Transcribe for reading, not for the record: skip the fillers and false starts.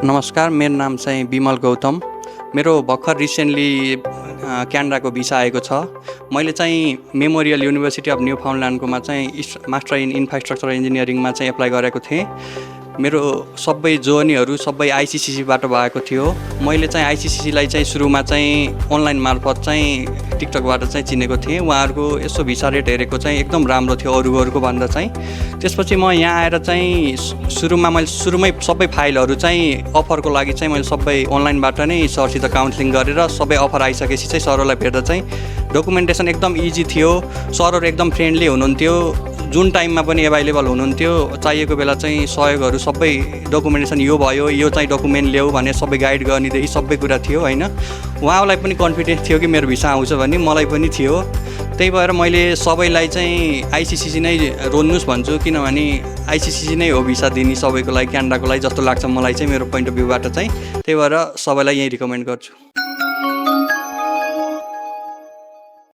नमस्कार, मेरो नाम चाहिँ विमल गौतम। मेरो भर्खर रिसेन्टली क्यानाडाको भिसा आएको छ। मैले चाहिँ मेमोरियल युनिभर्सिटी अफ न्यू फाउन्डल्यान्डकोमा चाहिँ मास्टर इन इन्फ्रास्ट्रक्चर इन्जिनियरिङमा चाहिँ एप्लाई गरेको थिएँ। मेरो सबै जोर्नीहरू सबै आइसिसिसीबाट भएको थियो। मैले चाहिँ आइसिसिसीलाई चाहिँ सुरुमा चाहिँ अनलाइन मार्फत चाहिँ टिकटकबाट चाहिँ चिनेको थिएँ। उहाँहरूको यसो भिसा रेट हेरेको चाहिँ एकदम राम्रो थियो अरूको भन्दा चाहिँ। त्यसपछि म यहाँ आएर चाहिँ सुरुमै सबै फाइलहरू चाहिँ अफरको लागि चाहिँ मैले सबै अनलाइनबाट नै सरसित काउन्सिलिङ गरेर सबै अफर आइसकेपछि चाहिँ सरहरूलाई भेट्दा चाहिँ डकुमेन्टेसन एकदम इजी थियो। सरहरू एकदम फ्रेन्डली हुनुहुन्थ्यो, जुन टाइममा पनि एभाइलेबल हुनुहुन्थ्यो। चाहिएको बेला चाहिँ सहयोगहरू सबै डकुमेन्टेसन यो भयो, यो चाहिँ डकुमेन्ट ल्याऊ भनेर सबै गाइड गर्नेदेखि सबै कुरा थियो हैन। उहाँलाई पनि कन्फिडेन्स थियो कि मेरो भिसा आउँछ भन्ने, मलाई पनि थियो। त्यही भएर मैले सबैलाई चाहिँ आइसिसिसी नै रोज्नुहोस् भन्छु, किनभने आइसिसिसी नै हो भिसा दिने सबैको लागि, क्यानाडाको लागि जस्तो लाग्छ मलाई चाहिँ मेरो पोइन्ट अफ भ्यूबाट चाहिँ। त्यही भएर सबैलाई यही रिकमेन्ड गर्छु।